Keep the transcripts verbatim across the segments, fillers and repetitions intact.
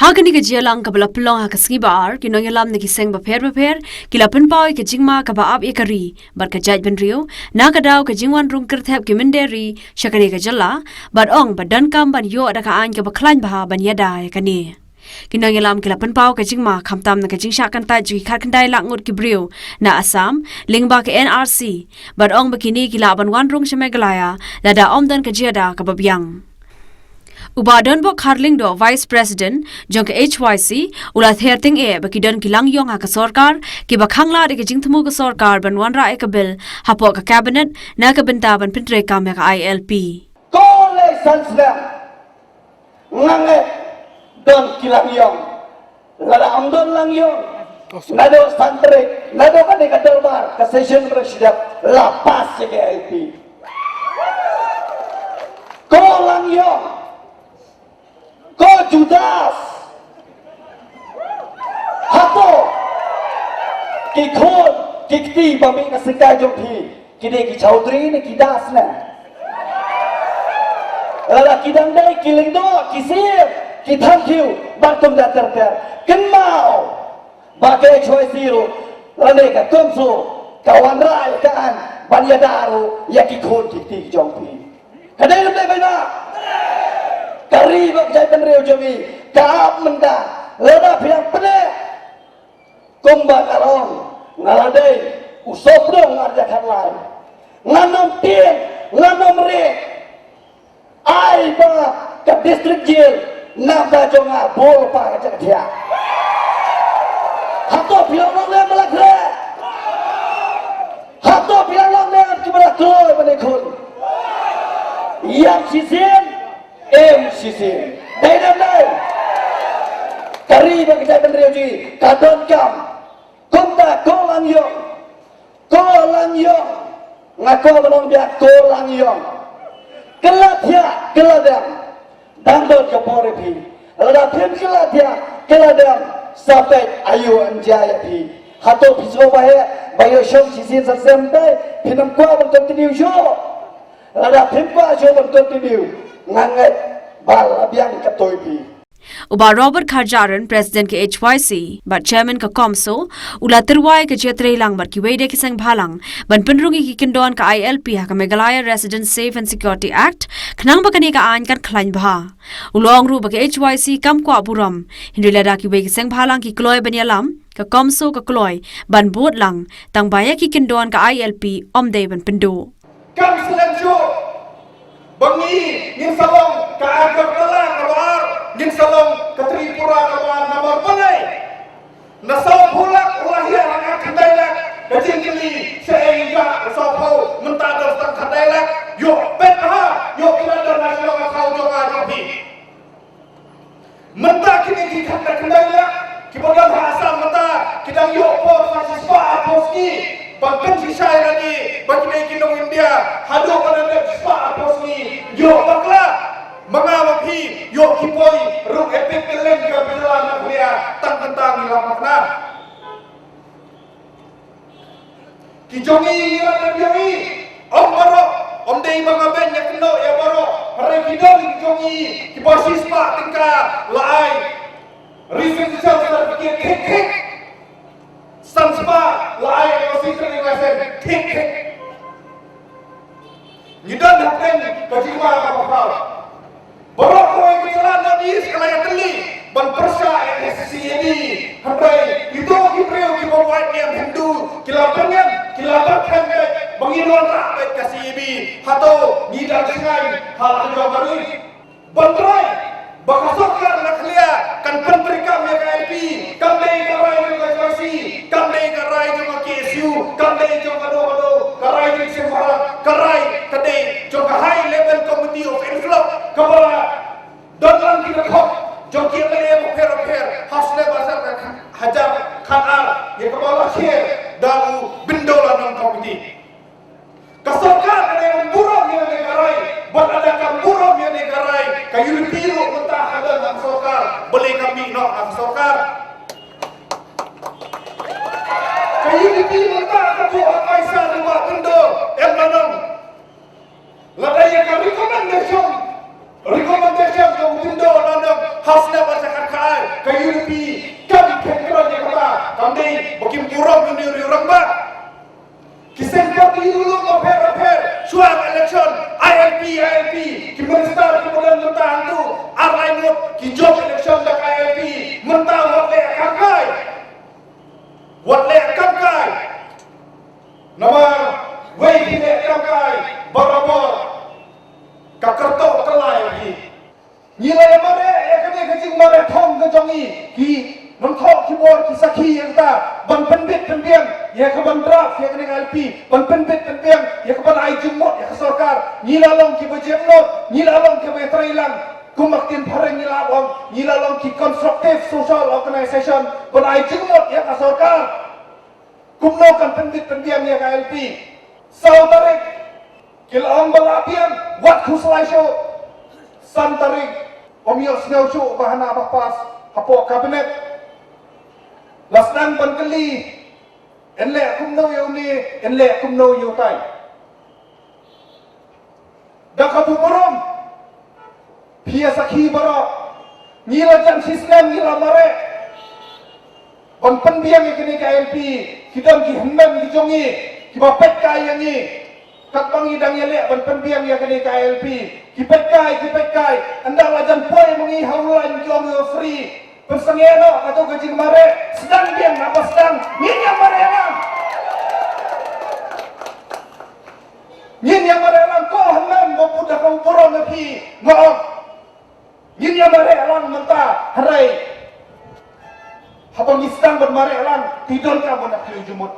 Ha kane ka jingïalang kaba la pynlong ha ka sngi ba ar, ki nongïalam na ki seng bapher bapher ki la pynpaw ïa ka jingma kaba ap ïa ka ri bad ka jaitbynriew, na ka daw ka jingwan rung kyrthep ki mynder ri sha kane ka jylla, bad ong ba donkam ban ïoh da ka aiñ kaba khlaiñ bha ban ïada ïa kane. Ki nongïalam ki la pynpaw ka jingma khamtam na ka jingshah kyntait jong ki khatkhyndai lak ngut ki briew na Assam lyngba ka N R C, bad ong ba kine ki lah ban wan rung sha Meghalaya lada ym don ka jingïada kaba biang. U Bah Donbok Kharlyngdoh, Vice President jong ka H Y C, u la ther tyngeh ba ki don ki langïong ha ka sorkar kiba khanglad ïa ka jingthmu ka sorkar ban wanrah ïa ka bill hapoh ka Cabinet na ka bynta ban pyntreikam ïa ka I L P. Ko lei san snem nga ngeit don ki langïong. Lada ym don langïong, naduh san tarik, naduh kane ka dorbar, ka session ba la shah dep, la pass ïa ka I L P. Ko langïong, ko Judas, hato ki khun ki kti ba mih na syngkai jong phi ki dei ki chaudhary ne ki das ne? Lada ki dang dei ki lyngdoh, ki siem, ki thangkhiew bad kumta ter ter, kynmaw ba ka H Y C ruh lane ka CoMSO ka wanrah ïa ka aiñ ban ïada ruh ïa ki khun ki kti jong phi. Ka dei ne ym dei, bad na ka ri bad ka jaitbynriew jong ngi ka ap mynta. Lada phi dang pyneh kumba nga la ong, nga la dei u sopdong arja khatlai. Ngan ym tieng, ngan ym rieh. Ai ba ka district jail na bynta jong nga bun lypa ka jaka thiah. Hato phi long nongrim ba la khreh? Hato phi long nongrim kiba la kloi ban ïakhun? Ïam shisien, im shisien. Dei ne ym dei? Ka ri bad ka jaitbynriew jong ngi ka donkam. Kumta ko langïong, ko langïong, nga kwah ban ong biang, ko langïong, kylla thiah kylla dem, dang don ka por ïa phi. Lada phim kylla thiah kylla dem, sa peit aïu yn jia ïa phi. Hato phi sngewbha heh ba ïoh shong shisien sa sem? Dei, phin ym kwah ban continue shuh? Lada phim kwah shuh ban continue, nga ngeit ba la biang katto ïa phi. U Bah Robert Kharjahrin, President ka H Y C bad Chairman ka CoMSO, u la tyrwa ïa ka jingïatreilang bad kiwei de ki seng bhalang ban pynrung ïa ki kyndon ka I L P ha ka Meghalaya Resident Safe and Security Act, khnang ba kane ka aiñ kan khlaiñ bha. U la ong ruh ba ka H Y C kam kwah burom, hynrei lada kiwei ki seng bhalang ki kloi ban ïalam, ka CoMSO ka kloi ban bud lang, tang ba ïa ki kyndon ka I L P ym dei ban pynduh. Kam slem shuh ba ngi ngin sa long ka Agartala kaba ar, ngin sa long ka Tripura kaba ar, namar balei? Na sawphew lak u la hiar ha ka khyndai lak. Ka jingkylli, shaei ka sawphew, mynta don tang khyndai lak? Ïoh peit bha, ïoh kynnoh na shnong na thaw jong nga jong phi. Mynta kine ki khyndai, khyndai lak kiba don ha Assam mynta ki dang ïoh por sa shispah arphew sngi ban pynshisha ïa lade ba ki dei ki nong India. Haduh ba la dep shispah arphew sngi, ïoh bakla ma nga ma phi, ïoh ki poi ruh, epic killing ka ba jylla Meghalaya tang kynta ngi la makna. Ki jong ngi, ngi la dep ïohi. Ym baroh, ym dei ba nga beiñ ïa kynnoh ïa baroh. Hynrei ki don ki jong ngi kiba shispah tyngka la ai residential certificate khik khik. San spah la ai N O C training license khik khik. Ngi don hapdeng ka jingma kaba khraw. Baroh kawei ka jylla North East ka la ïatylli ban pyrshah ïa ka C A B. Hynrei ito ki briew kiba wad niam Hindu ki la pynngem, ki la pynngem beit ba ngin wanrah beit ka C A B. Hato ngi dang shngaiñ ha la ka jong ka ri? Ban trai ba ka sorkar Meghalaya kan pyntreikam ïa ka I L P, kam dei ka rai jong ka H Y C, kam dei ka rai jong ka K S U, kam dei jong kano kano ka rai jong ki seng bhalang, ka rai ka dei jong ka High Level Committee of Influx kaba la don lang ki dkhot jong ki M L A bapher bapher ha u snem ar hajar khatar, ïa kaba la share da u Byndot Lanong Committee. Ka sorkar ka dei ban burom ïa kane ka rai, bad lada kam burom ïa kane ka rai, ka U D P ruh mynta ka don ha ka sorkar, balei kam mih noh na ka sorkar? Ka U D P mynta ka buh ha paisa u Bah Byndot M Lanong. Lada ïa ka recommendation, recommendation jong u Byndot Lanong ha u snem ar hajar khatar, Kai, barabor ka kyrtong ka lai hi. Ngi la ïa mareh ïa kane ka jingmareh thong ka jong ngi, ki nongthoh ki bor ki sakhi ïa kata, ban pynbit pynbiang ïa ka ban draft ïa kane ka I L P, ban pynbit pynbiang ïa ka ban ai jingmut ïa ka sorkar. Ngi la long kiba jemnud, ngi la long kiba ïatreilang. Kum ka ktien phareng ngi la ong, ngi la long ki constructive social organization ban ai jingmut ïa ka sorkar. Kumno kan pynbit pynbiang ïa ka I L P? Saw tarik ki la ong ba la biang, wat khuslai shuh. San tarik, ym ïohsngew shuh ba hana ba pass hapoh kabinet. La sdang ban kylli, yn leh kumno ïa une, yn leh kumno ïa utai. Da ka burom, phi ïa sakhi baroh, ngi la jan shisnem, ngi la mareh ban pynbiang ïa kane ka I L P. Ki don ki hynmen ki jong ngi kiba peit kai ïa ngi. Katba ngi dang ïaleh ban pynbiang ïa kane ka I L P, ki peit kai, ki peit kai. Ynda la jan poi ma ngi ha u lain ki ong ïa free. Pynsangeh noh kato ka jingmareh, sdang biang naba sdang. Ngin ïa mareh lang. Ngin ïa mareh lang, ko hynmen ba bud da ka burom ïa phi, nga ong. Ngin ïa mareh lang mynta, hynrei haba ngi sdang ban mareh lang, te donkam ban ïa phylliew jingmut.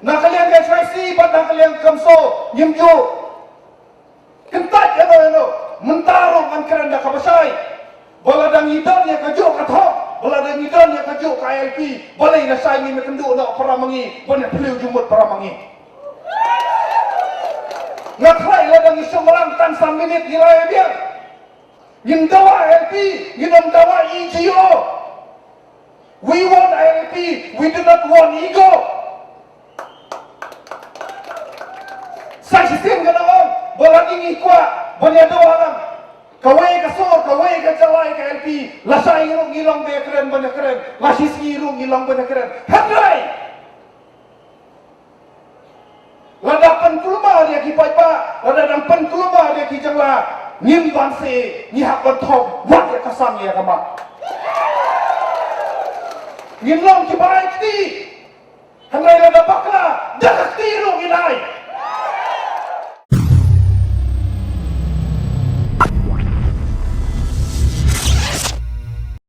Na ka liang ka H Y C bad na ka liang ka CoMSO, ngim ju kyntait ïano ïano. Mynta ruh ngan kren da kaba shai, ba lada ngi don ïa kajuh ka thong, ba lada ngi don ïa kajuh ka I L P, balei lashai ngim ïakynduh noh para ma ngi ban ïa phylliew jingmut para ma ngi? Nga khlaiñ lada ngi shong lang tang san minit ngi la ïa biang. Ngin dawa I L P, ngin ym dawa E G O. We want I L P, we do not want ego. Sa shisien ka dang ong ba lada ngi kwah ban ïa dawa lang, kawei ka sur, kawei ka jylla ïa ka I L P, lashai ruh ngi long ba ïakren ban ïakren, la shisngi ruh ngi long ban ïakren. Hynrei lada pynkulmar ïa ki paidbah, lada dang pynkulmar ïa ki jylla, ngim banse, ngi hap ban thom wat ïa ka sang ïa ka mat. Ngin long kiba ai kti, hynrei lada bakla, da ka kti ruh ngin ai.